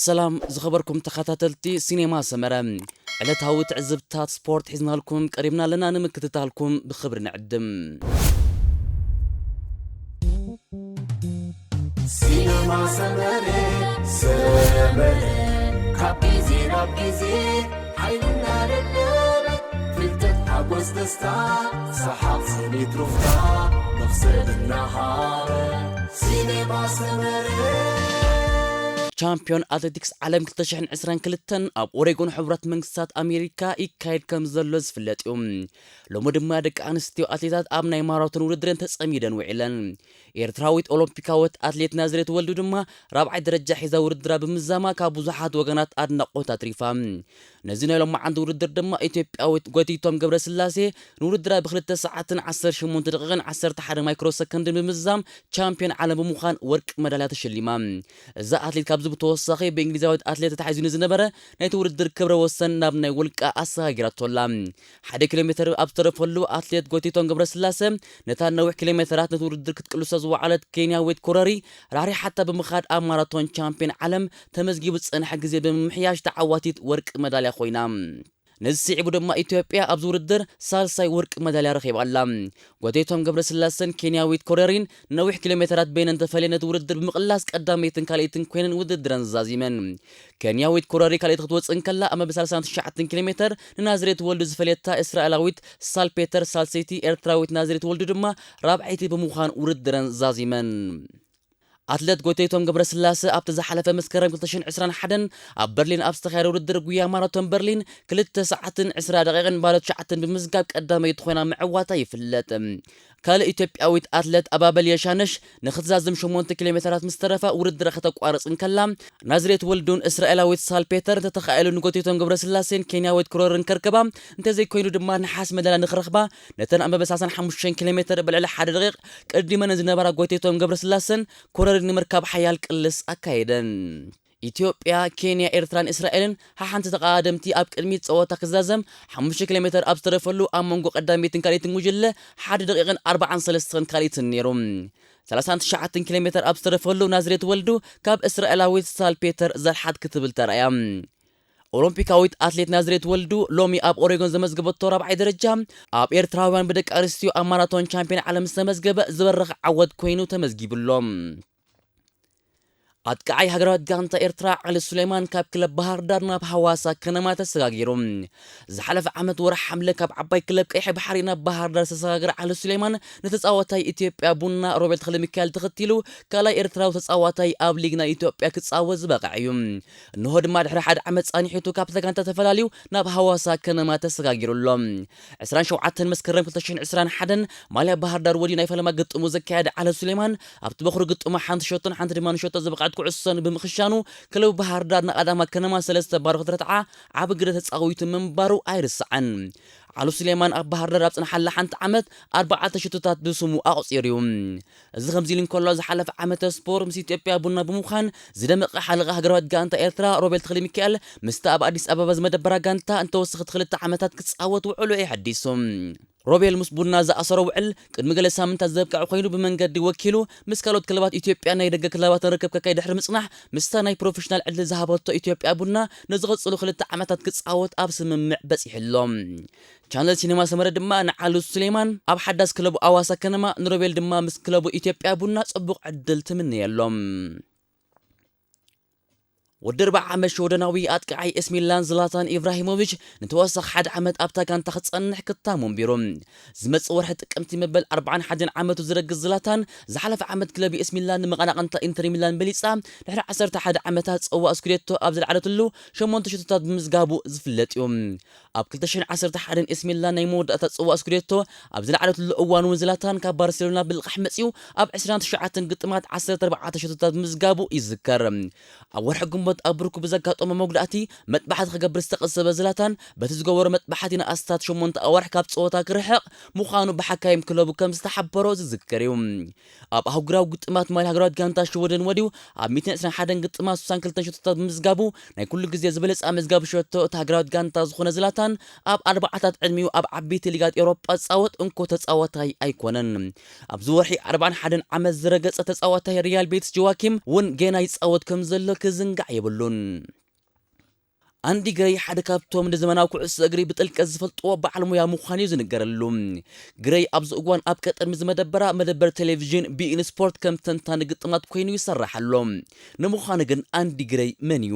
ሰላም ዝኸበርኩም ተኸታተልቲ ሲኔማ ሰመረ፣ ዕለታዊ ትዕዝብታት ስፖርት ሒዝናልኩም ቀሪብና ኣለና። ንምክትታልኩም ብኽብሪ ንዕድም። ሲነማ ሰመረ ሰመረ ካብ ግዜ ናብ ግዜ ሓይልና ደለበ ፍልጠት ሓጎስ ደስታ ሰሓቕ ስኒት ሩፍታ መኽሰብ እናሃበ ሲነማ ሰመረ ቻምፒዮን ኣትሌቲክስ ዓለም ክልተ ሽሕን ዕስራን ክልተን ኣብ ኦሬጎን ሕቡራት መንግስታት ኣሜሪካ ይካየድ ከም ዘሎ ዝፍለጥ እዩ። ሎሚ ድማ ደቂ ኣንስትዮ ኣትሌታት ኣብ ናይ ማራቶን ውድድረን ተጸሚደን ውዒለን። ኤርትራዊት ኦሎምፒካዊት ኣትሌት ናዝሬት ወልዱ ድማ ራብዓይ ደረጃ ሒዛ ውድድራ ብምዛማ ካብ ብዙሓት ወገናት ኣድናቖት ኣትሪፋ። ነዚ ናይ ሎማዓንቲ ውድድር ድማ ኢትዮጵያዊት ጎቲቶም ገብረስላሴ ንውድድራ ብክልተ ሰዓትን ዓሰርተ ሸሞንተ ደቂቕን ዓሰርተ ሓደ ማይክሮ ሰከንድን ብምዛም ቻምፒዮን ዓለም ብምዃን ወርቂ መዳልያ ተሸሊማ። እዛ ኣትሌት ካብዚ ብተወሳኺ ብእንግሊዛዊት ኣትሌት ተታሒዙ ንዝነበረ ናይቲ ውድድር ክብረ ወሰን ናብ ናይ ውልቃ ኣሰጋጊራቶ ኣላ። ሓደ ኪሎ ሜተር ኣብ ዝተረፈሉ ኣትሌት ጎቲቶም ገብረስላሰ ነታ ነዊሕ ኪሎ ሜተራት ነቲ ውድድር ክትቅልሶ ዝወዓለት ኬንያዊት ኮረሪ ራሕሪሓታ ብምኻድ ኣብ ማራቶን ቻምፒዮን ዓለም ተመዝጊቡ ዝጸንሐ ግዜ ብምምሕያሽ ተዓዋቲት ወርቂ መዳልያ ኮይና። ነዚ ስዒቡ ድማ ኢትዮጵያ ኣብዚ ውድድር ሳልሳይ ወርቂ መዳልያ ረኺባ ኣላ። ጎቴቶም ገብረስላሰን ኬንያዊት ኮረሪን ነዊሕ ኪሎ ሜተራት በይነን ተፈልየን ነቲ ውድድር ብምቕላስ ቀዳመይትን ካልኣይትን ኮይነን ውድድረን ዛዚመን። ኬንያዊት ኮረሪ ካልኣይቲ ክትወፅእ እንከላ ኣብ መበል ሰላሳን ትሽዓተን ኪሎ ሜተር ንናዝሬት ወልዱ ዝፈለየታ እስራኤላዊት ሳልፔተር ሳልሰይቲ ኤርትራዊት ናዝሬት ወልዱ ድማ ራብዐይቲ ብምዃን ውድድረን ዛዚመን። ኣትሌት ጎይተይቶም ገብረስላሰ ኣብቲ ዝሓለፈ መስከረም ክልተ ሽሕን ዕስራን ሓደን ኣብ በርሊን ኣብ ዝተኻየደ ውድድር ጉያ ማራቶን በርሊን ክልተ ሰዓትን ዕስራ ደቂቕን ባዶ ትሽዓተን ብምዝጋብ ቀዳመይቲ ኮይና ምዕዋታ ይፍለጥ። ካልእ ኢትዮጵያዊት ኣትሌት ኣባበል የሻነሽ ንክትዛዝም ሸሞንተ ኪሎ ሜተራት ምስ ተረፋ ውድድራ ከተቋርጽ እንከላ ናዝሬት ወልዱን እስራኤላዊት ሳልፔተር እንተተኻኢሉ ንጎይተይቶም ገብረስላሴን ኬንያዊት ክሮርን ከርከባ እንተዘይኮይኑ ድማ ነሓስ መዳልያ ንክረኽባ ነተን ኣብ መበል ሰላሳን ሓሙሽተን ኪሎ ሜተር ብልዕሊ ሓደ ደቂቕ ቀዲመን ዝነበራ ጎይተይቶም ገብረስላሰን ኮረሪ ንምርካብ ሓያል ቅልስ ኣካየደን። ኢትዮጵያ፣ ኬንያ፣ ኤርትራን እስራኤልን ሓሓንቲ ተቐዳደምቲ ኣብ ቅድሚት ጸወታ ክዛዘም ሓሙሽተ ኪሎ ሜተር ኣብ ዝተረፈሉ ኣብ መንጎ ቀዳመይትን ካልኣይትን ጉጅለ ሓደ ደቂቕን ኣርባዓን ሰለስተን ካልኣይትን ነይሩ። ሰላሳን ትሽዓተን ኪሎ ሜተር ኣብ ዝተረፈሉ ናዝሬት ወልዱ ካብ እስራኤላዊት ሳልፔተር ዘርሓት ክትብል ተራእያ። ኦሎምፒካዊት ኣትሌት ናዝሬት ወልዱ ሎሚ ኣብ ኦሬጎን ዘመዝገበቶ ራብዓይ ደረጃ ኣብ ኤርትራውያን ብደቂ ኣንስትዮ ኣብ ማራቶን ቻምፒዮን ዓለም ዝተመዝገበ ዝበረኸ ዓወት ኮይኑ ተመዝጊቡሎ። ኣጥቃዓይ ሃገራዊት ጋንታ ኤርትራ ዓሊ ሱሌማን ካብ ክለብ ባህር ዳር ናብ ሃዋሳ ከነማ ተሰጋጊሩ። ዝሓለፈ ዓመት ወርሒ ሓምለ ካብ ዓባይ ክለብ ቀይሕ ባሕሪ ናብ ባህር ዳር ዝተሰጋገረ ዓሊ ሱሌማን ንተጻዋታይ ኢትዮጵያ ቡና ሮቤል ተኽለሚካኤል ተኸቲሉ ካልኣይ ኤርትራዊ ተጻዋታይ ኣብ ሊግ ናይ ኢትዮጵያ ክጻወት ዝበቕዐ እዩ። እንሆ ድማ ድሕሪ ሓደ ዓመት ጻኒሒቱ ካብታ ጋንታ ተፈላልዩ ናብ ሃዋሳ ከነማ ተሰጋጊሩ ኣሎ። ዕስራን ሸውዓተን መስከረም ክልተ ሽሕን ዕስራን ሓደን ማልያ ባህር ዳር ወድዩ ናይ ፈለማ ግጥሙ ዘካየደ ዓሊ ሱሌማን ኣብቲ በኹሪ ግጥሙ ሓንቲ ሸቶን ሓንቲ ድማ ንሸቶ ዝበቕዐት ኩዕሶን ብምኽሻኑ ክለቡ ባህር ዳር ንኣዳማ ከነማ ሰለስተ ባዶ ክትረትዓ ዓቢ ግደ ተጻዊቱ ምንባሩ ኣይርሳዕን። ዓሉ ሱሌማን ኣብ ባህር ዳር ኣብ ጽንሓላ ሓንቲ ዓመት ኣርባዕተ ሽቶታት ብስሙ ኣቑጺሩ እዩ። እዚ ከምዚ ኢሉ እንከሎ ዝሓለፈ ዓመተ ስፖር ምስ ኢትዮጵያ ቡና ብምዃን ዝደመቐ ሓለቓ ሃገራዊት ጋንታ ኤርትራ ሮቤል ተኽለሚካኤል ምስታ ኣብ ኣዲስ ኣበባ ዝመደበራ ጋንታ እንተወሰኸት ክልተ ዓመታት ክጻወት ውዕሉ እዩ ሓዲሱ። ሮቤል ምስ ቡና ዝኣሰሮ ውዕል ቅድሚ ገለ ሳምንታት ዘብቅዐ ኮይኑ ብመንገዲ ወኪሉ ምስ ካልኦት ክለባት ኢትዮጵያ ናይ ደገ ክለባትን ርክብ ከካይ ድሕሪ ምጽናሕ ምስታ ናይ ፕሮፌሽናል ዕድል ዝሃበቶ ኢትዮጵያ ቡና ንዝቕጽሉ ክልተ ዓመታት ክጻወት ኣብ ስምምዕ በጺሑ ኣሎ። ቻነል ሲኔማ ሰመረ ድማ ንዓሉ ሱሌማን ኣብ ሓዳስ ክለቡ ኣዋሳ ከነማ ንሮቤል ድማ ምስ ክለቡ ኢትዮጵያ ቡና ጽቡቕ ዕድል ትምነየሎም። ወዲ ኣርብዓ ዓመት ሽወደናዊ ኣጥቃዓይ ኤስ ሚላን ዝላታን ኢብራሂሞቪች ንተወሳኺ ሓደ ዓመት ኣብታ ጋንታ ክጸንሕ ክታሙ ኣንቢሩ። ዝመጽእ ወርሒ ጥቅምቲ መበል ኣርባዓን ሓደን ዓመቱ ዝረግጽ ዝላታን ዝሓለፈ ዓመት ክለብ ኤስ ሚላን ንመቐናቕንታ ኢንተር ሚላን በሊጻ ድሕሪ ዓሰርተ ሓደ ዓመታት ጽዋእ ስኩዴቶ ኣብ ዝለዓለትሉ ሸሞንተ ሽቶታት ብምዝጋቡ ዝፍለጥ እዩ። ኣብ ክልተ ሽሕን ዓሰርተ ሓደን ኤስ ሚላን ናይ መወዳእታ ጽዋእ ስኩዴቶ ኣብ ዝለዓለትሉ እዋን እውን ዝላታን ካብ ባርሴሎና ብልቓሕ መጺኡ ኣብ ዕስራን ትሽዓተን ግጥማት ዓሰርተ ኣርባዕተ ሽቶታት ምዝጋቡ ይዝከር። ኣብ ወርሒ ግንቦት ኣብ ብርኩ ብዘጋጠሞ መጉዳእቲ መጥባሕቲ ክገብር ዝተቐሰበ ዝላታን በቲ ዝገበሮ መጥባሕቲ ንኣስታት ሸሞንተ ኣዋርሕ ካብ ጸወታ ክርሕቕ ምዃኑ ብሓካይም ክለቡ ከም ዝተሓበሮ ዝዝከር እዩ። ኣብ ኣህጉራዊ ግጥማት ማልያ ሃገራዊት ጋንታ ሽወደን ወድዩ ኣብ ሚእትን ዕስራን ሓደን ግጥማት ስሳን ክልተን ሸቶታት ብምዝጋቡ ናይ ኩሉ ግዜ ዝበለጸ ኣመዝጋቢ ሸቶ እታ ሃገራዊት ጋንታ ዝኾነ ዝላታን ኣብ ኣርባዓታት ዕድሚኡ ኣብ ዓበይቲ ሊጋት ኤውሮጳ ዝጻወት እንኮ ተጻዋታይ ኣይኮነን። ኣብዚ ወርሒ ኣርባዓን ሓደን ዓመት ዝረገጸ ተጻዋታይ ሪያል ቤቲስ ጆዋኪም እውን ጌና ይጻወት ከም ዘሎ ክዝንጋዕ የብሉን። ኣንዲ ግረይ ሓደ ካብቶም ንዘመናዊ ኩዕሶ እግሪ ብጥልቀት ዝፈልጥዎ በዓል ሞያ ምዃኑ እዩ ዝንገረሉ። ግረይ ኣብዚ እዋን ኣብ ቀጠር ምስ ዝመደበራ መደበር ቴሌቪዥን ቢኢን ስፖርት ከም ተንታኒ ግጥማት ኮይኑ ይሰርሕ ኣሎ። ንምዃኑ ግን ኣንዲ ግረይ መን እዩ?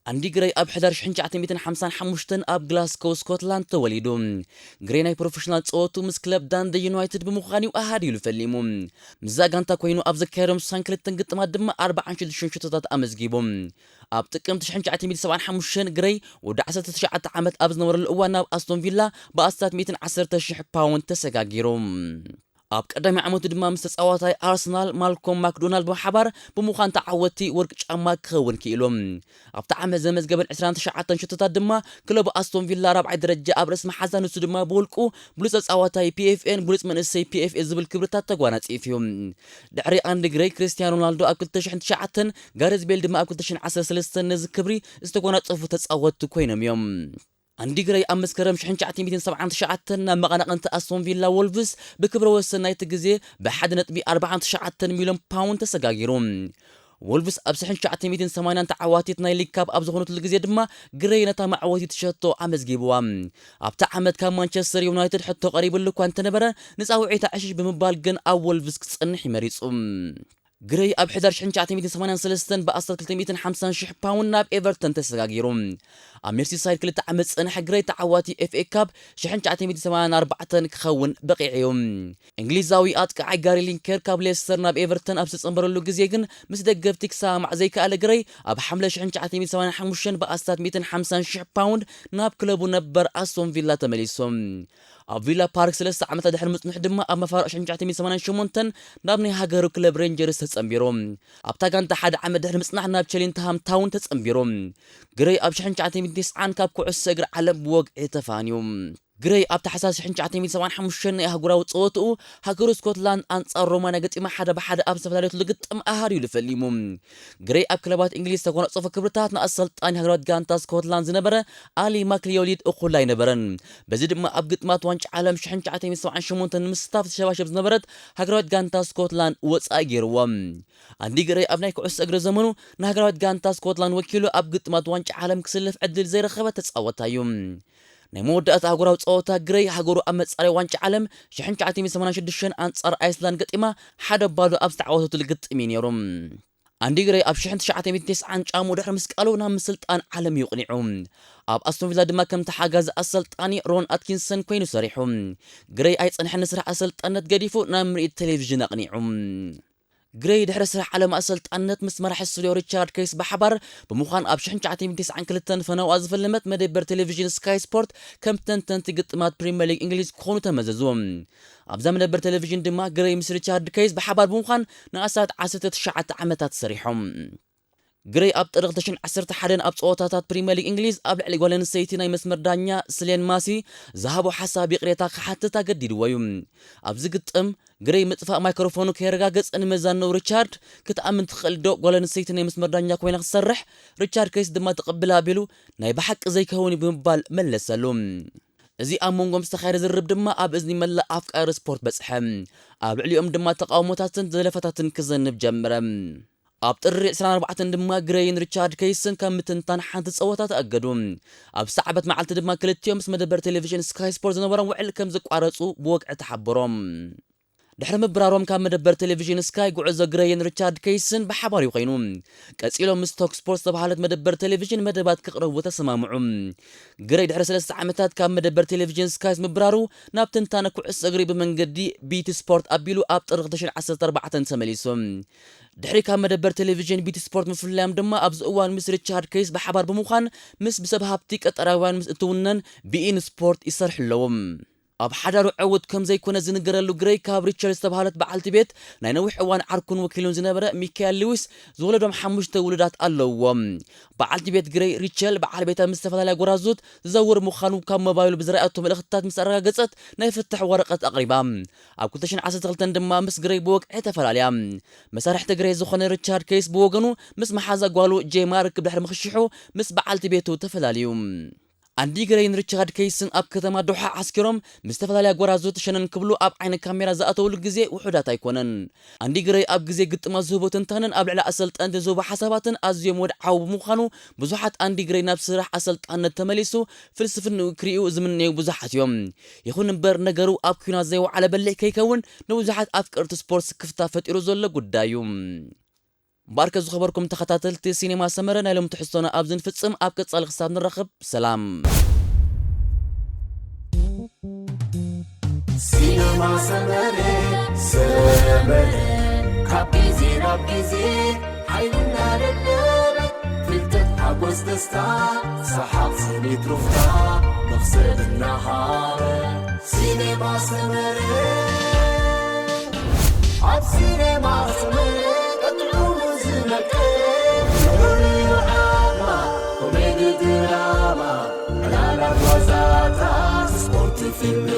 ኣንዲ ግረይ ኣብ ሕዳር ሽሕን ትሽዓተ ሚእትን ሓምሳን ሓሙሽተን ኣብ ግላስኮ ስኮትላንድ ተወሊዱ። ግረይ ናይ ፕሮፌሽናል ጸወቱ ምስ ክለብ ዳንደ ዩናይትድ ብምዃን እዩ ኣሃዲሉ ፈሊሙ። ምስዛ ጋንታ ኮይኑ ኣብ ዘካየዶም ስሳን ክልተን ግጥማት ድማ ኣርባዓን ሽዱሽተን ሽቶታት ኣመዝጊቡ። ኣብ ጥቅምቲ ሽሕን ትሽዓተ ሚእትን ሰብዓን ሓሙሽተን ግረይ ወዲ ዓሰርተ ትሽዓተ ዓመት ኣብ ዝነበረሉ እዋን ናብ ኣስቶን ቪላ ብኣስታት ሚእትን ዓሰርተ ሽሕ ፓውንድ ተሰጋጊሩ። ኣብ ቀዳማይ ዓመቱ ድማ ምስ ተጻዋታይ ኣርሰናል ማልኮም ማክዶናልድ ብሓባር ብምዃን ተዓወቲ ወርቂ ጫማ ክኸውን ክኢሉ። ኣብቲ ዓመት ዘመዝገበን ዕስራን ትሽዓተን ሽቶታት ድማ ክለቡ ኣስቶን ቪላ ራብዓይ ደረጃ ኣብ ርእሲ መሓዛ፣ ንሱ ድማ ብውልቁ ብሉጽ ተጻዋታይ ፒኤፍኤን ብሉጽ መንእሰይ ፒኤፍኤ ዝብል ክብርታት ተጓናጺፉ እዩ። ድሕሪ ኣንዲ ግረይ፣ ክርስቲያኖ ሮናልዶ ኣብ ክልተ ሽሕን ትሽዓተን፣ ጋሬዝ ቤል ድማ ኣብ ክልተ ሽሕን ዓሰርተ ሰለስተን ነዚ ክብሪ ዝተጎናጸፉ ተጻወትቲ ኮይኖም እዮም። ኣንዲ ግረይ ኣብ መስከረም ሽሕን ትሽዓተ ሚእትን ሰብዓን ትሽዓተን ናብ መቐናቕንቲ ኣስቶን ቪላ ወልቭስ ብክብረ ወሰን ናይቲ ግዜ ብሓደ ነጥቢ ኣርባዓን ትሽዓተን ሚልዮን ፓውንድ ተሰጋጊሩ። ወልቭስ ኣብ ሽሕን ትሽዓተ ሚእትን ሰማንያን ተዓዋቲት ናይ ሊግ ካፕ ኣብ ዝኾነትሉ ግዜ ድማ ግረይ ነታ መዕወቲት ሸቶ ኣመዝጊብዋ። ኣብቲ ዓመት ካብ ማንቸስተር ዩናይትድ ሕቶ ቀሪብሉ እኳ እንተነበረ፣ ንጻውዒታ ዕሽሽ ብምባል ግን ኣብ ወልቭስ ክጸንሕ እዩ መሪጹ። ግረይ ኣብ ሕዳር ሽሕን ትሽዓተ ሚእትን ሰማንያን ሰለስተን ብኣስታት ክልተ ሚእትን ሓምሳን ሽሕ ፓውንድ ናብ ኤቨርተን ተሰጋጊሩ። ኣብ ሜርሲሳይድ ክልተ ዓመት ዝጸንሐ ግረይ ተዓዋቲ ኤፍኤ ካፕ ሽሕን ትሽዓተ ሚእትን ሰማንያን ኣርባዕተን ክኸውን በቒዑ እዩ። እንግሊዛዊ ኣጥቃዓይ ጋሪ ሊንከር ካብ ሌስተር ናብ ኤቨርተን ኣብ ዝተጸንበረሉ ግዜ ግን ምስ ደገፍቲ ክሰማማዕ ዘይከኣለ ግረይ፣ ኣብ ሓምለ ሽሕን ትሽዓተ ሚእትን ሰማንያን ሓሙሽተን ብኣስታት ሚእትን ሓምሳን ሽሕ ፓውንድ ናብ ክለቡ ነበር ኣስቶን ቪላ ተመሊሱ። ኣብ ቪላ ፓርክ ሰለስተ ዓመታት ድሕሪ ምጽንሑ ድማ ኣብ መፋርቕ ሽሕን ትሽዓተ ሚእትን ሰማንያን ሸሞንተን ናብ ናይ ሃገሩ ክለብ ሬንጀርስ ተጸንቢሩ። ኣብታ ጋንታ ሓደ ዓመት ድሕሪ ምጽናሕ ናብ ቸሊንግሃም ታውን ተጸንቢሩ። ግረይ ኣብ ሽሕን ትሽዓተ ሚእትን ተስዓን ካብ ኩዕሶ እግሪ ዓለም ብወግዒ ተፋንዩ። ግረይ ኣብ ታሕሳስ ሽሕን ትሽዓተ ሚእትን ሰብዓን ሓሙሽተን ናይ ኣህጉራዊ ጸወትኡ ሃገሩ ስኮትላንድ ኣንጻር ሮማንያ ገጢማ ሓደ ብሓደ ኣብ ዝተፈላለየትሉ ግጥም ኣሃሪሉ ፈሊሙ። ግረይ ኣብ ክለባት እንግሊዝ ዝተጎናጸፎ ክብርታት ንኣሰልጣኒ ሃገራዊት ጋንታ ስኮትላንድ ዝነበረ ኣሊ ማክሊዮሊድ እኹል ኣይነበረን። በዚ ድማ ኣብ ግጥማት ዋንጫ ዓለም ሽሕን ትሽዓተ ሚእትን ሰብዓን ሸሞንተን ንምስታፍ ትሸባሸብ ዝነበረት ሃገራዊት ጋንታ ስኮትላንድ ወጻኢ ገይርዎ። ኣንዲ ግረይ ኣብ ናይ ኩዕሶ እግሪ ዘመኑ ንሃገራዊት ጋንታ ስኮትላንድ ወኪሉ ኣብ ግጥማት ዋንጫ ዓለም ክስለፍ ዕድል ዘይረኸበ ተጻወታይ እዩ። ናይ መወዳእታ ኣህጉራዊ ጸወታ ግረይ ሃገሩ ኣብ መጻረይ ዋንጫ ዓለም ሽሕን ትሽዓተ ሚእትን ሰማንያን ሽዱሽተን ኣንጻር ኣይስላንድ ገጢማ ሓደ ባዶ ኣብ ዝተዓወተትሉ ግጥም እዩ ነይሩ። ኣንዲ ግረይ ኣብ ሽሕን ትሽዓተ ሚእትን ተስዓን ጫምኡ ድሕሪ ምስቃሉ ናብ ምስልጣን ዓለም እዩ ቅኒዑ። ኣብ ኣስቶን ቪላ ድማ ከም ተሓጋዚ ኣሰልጣኒ ሮን ኣትኪንሰን ኮይኑ ሰሪሑ። ግረይ ኣይጸንሐን ንስራሕ ኣሰልጣንነት ገዲፉ ናብ ምርኢት ቴሌቪዥን ኣቕኒዑ። ግረይ ድሕሪ ስራሕ ዓለም ኣሰልጣንነት ምስ መራሒ ስቱድዮ ሪቻርድ ኬስ ብሓባር ብምዃን ኣብ ሽሕን ትሽዓተ ሚእትን ተስዓን ክልተን ፈነውኣ ዝፈለመት መደበር ቴሌቪዥን ስካይ ስፖርት ከም ተንተንቲ ግጥማት ፕሪምየር ሊግ እንግሊዝ ክኾኑ ተመዘዙ። ኣብዛ መደበር ቴሌቪዥን ድማ ግረይ ምስ ሪቻርድ ኬስ ብሓባር ብምዃን ንኣስታት ዓሰርተ ትሽዓተ ዓመታት ሰሪሖም። ግረይ ኣብ ጥሪ ክልተ ሽሕን ዓሰርተ ሓደን ኣብ ጸወታታት ፕሪምየር ሊግ እንግሊዝ ኣብ ልዕሊ ጓል ኣንስተይቲ ናይ መስመር ዳኛ ስሌን ማሲ ዝሃቦ ሓሳብ ይቕሬታ ክሓትት ኣገዲድዎ እዩ። ኣብዚ ግጥም ግረይ ምጥፋእ ማይክሮፎኑ ከየረጋገጸ ንመዛነው ሪቻርድ፣ "ክትኣምን ትኽእል ዶ ጓል ኣንስተይቲ ናይ መስመር ዳኛ ኮይና ክትሰርሕ?" ሪቻርድ ኬስ ድማ "ትቕብል" ኣቢሉ፣ "ናይ ብሓቂ ዘይከውን እዩ" ብምባል መለሰሉ። እዚ ኣብ መንጎም ዝተኻየደ ዝርርብ ድማ ኣብ እዝኒ መላእ ኣፍቃሪ ስፖርት በጽሐ። ኣብ ልዕሊኦም ድማ ተቓውሞታትን ዘለፋታትን ክዘንብ ጀመረ። ኣብ ጥሪ ዕስራን ኣርባዕተን ድማ ግረይን ሪቻርድ ኬስን ካብ ምትንታን ሓንቲ ጸወታ ተኣገዱ። ኣብ ሰዓበት መዓልቲ ድማ ክልቲኦም ምስ መደበር ቴሌቪዥን ስካይ ስፖርት ዝነበሮም ውዕል ከም ዘቋረጹ ብወግዒ ተሓበሮም። ድሕሪ ምብራሮም ካብ መደበር ቴሌቪዥን ስካይ፣ ጉዕዞ ግረይን ሪቻርድ ኬስን ብሓባር እዩ ኮይኑ። ቀጺሎም ምስ ቶክ ስፖርት ዝተባህለት መደበር ቴሌቪዥን መደባት ክቕረቡ ተሰማምዑ። ግረይ ድሕሪ ሰለስተ ዓመታት ካብ መደበር ቴሌቪዥን ስካይ ምብራሩ፣ ናብ ትንታነ ኩዕሶ እግሪ ብመንገዲ ቢቲ ስፖርት ኣቢሉ ኣብ ጥሪ ክልተ ሽሕን ዓሰርተ ኣርባዕተን ተመሊሱ። ድሕሪ ካብ መደበር ቴሌቪዥን ቢቲ ስፖርት ምፍላዮም ድማ ኣብዚ እዋን ምስ ሪቻርድ ኬስ ብሓባር ብምዃን ምስ ብሰብ ሃብቲ ቀጠራውያን ምስ እትውነን ቢኢን ስፖርት ይሰርሑ ኣለዉ። ኣብ ሓዳሩ ዕዉት ከም ዘይኮነ ዝንገረሉ ግረይ ካብ ሪቸል ዝተባህለት በዓልቲ ቤት ናይ ነዊሕ እዋን ዓርኩን ወኪሉን ዝነበረ ሚካኤል ሊዊስ ዝወለዶም ሓሙሽተ ውሉዳት ኣለውዎ። በዓልቲ ቤት ግረይ ሪቸል በዓል ቤታ ምስ ዝተፈላለያ ጎራዙት ዝዘውር ምዃኑ ካብ ሞባይሉ ብዝረኣየቶ መልእኽትታት ምስ ኣረጋገጸት ናይ ፍትሕ ወረቐት ኣቕሪባ። ኣብ ክልተ ሽሕን ዓሰርተ ክልተን ድማ ምስ ግረይ ብወግዒ ተፈላለያ። መሳርሕቲ ግረይ ዝኾነ ሪቻርድ ኬስ ብወገኑ ምስ መሓዛ ጓሉ ጄማ ርክብ ድሕሪ ምኽሽሑ ምስ በዓልቲ ቤቱ ተፈላለዩ። ኣንዲ ግረይን ሪቻርድ ኬይስን ኣብ ከተማ ዶሓ ዓስኪሮም ምስ ዝተፈላለያ ጎራዙት ሸነን ክብሉ ኣብ ዓይኒ ካሜራ ዝኣተውሉ ግዜ ውሑዳት ኣይኮነን። ኣንዲ ግረይ ኣብ ግዜ ግጥማት ዝህቦ ትንታነን ኣብ ልዕሊ ኣሰልጠንቲ ዝህቦ ሓሳባትን ኣዝዮም ወድዓዊ ብምዃኑ ብዙሓት ኣንዲ ግረይ ናብ ስራሕ ኣሰልጣንነት ተመሊሱ ፍልስፍንኡ ክርእዩ ዝምነዩ ብዙሓት እዮም። ይኹን እምበር ነገሩ ኣብ ኲናት ዘይወዓለ በሊሕ ከይከውን ንብዙሓት ኣፍቀርቲ ስፖርት ስክፍታ ፈጢሩ ዘሎ ጉዳይ እዩ። እምበኣርከ ዝኸበርኩም ተኸታተልቲ ሲኔማ ሰመረ ናይ ሎም ትሕዝቶና ኣብዚ ንፍጽም። ኣብ ቀጻሊ ክሳብ ንራኸብ ሰላም። ሲነማ ሰመረ ሰመረ ካብ ግዜ ናብ ግዜ ሓይልና ደደበ ፍልጠት ሓጎስ ደስታ ሰሓቕ ስኒት ሩፍታ መኽሰብ እናሃበ ሲነማ ሰመረ ኣብ ሲነማ ሰመረ ቀጥዑ ዝነቀ ፍሉይ ዓማ ኮሜዲ ድራማ ዕላላት ዋዛታት ስፖርት ፊልም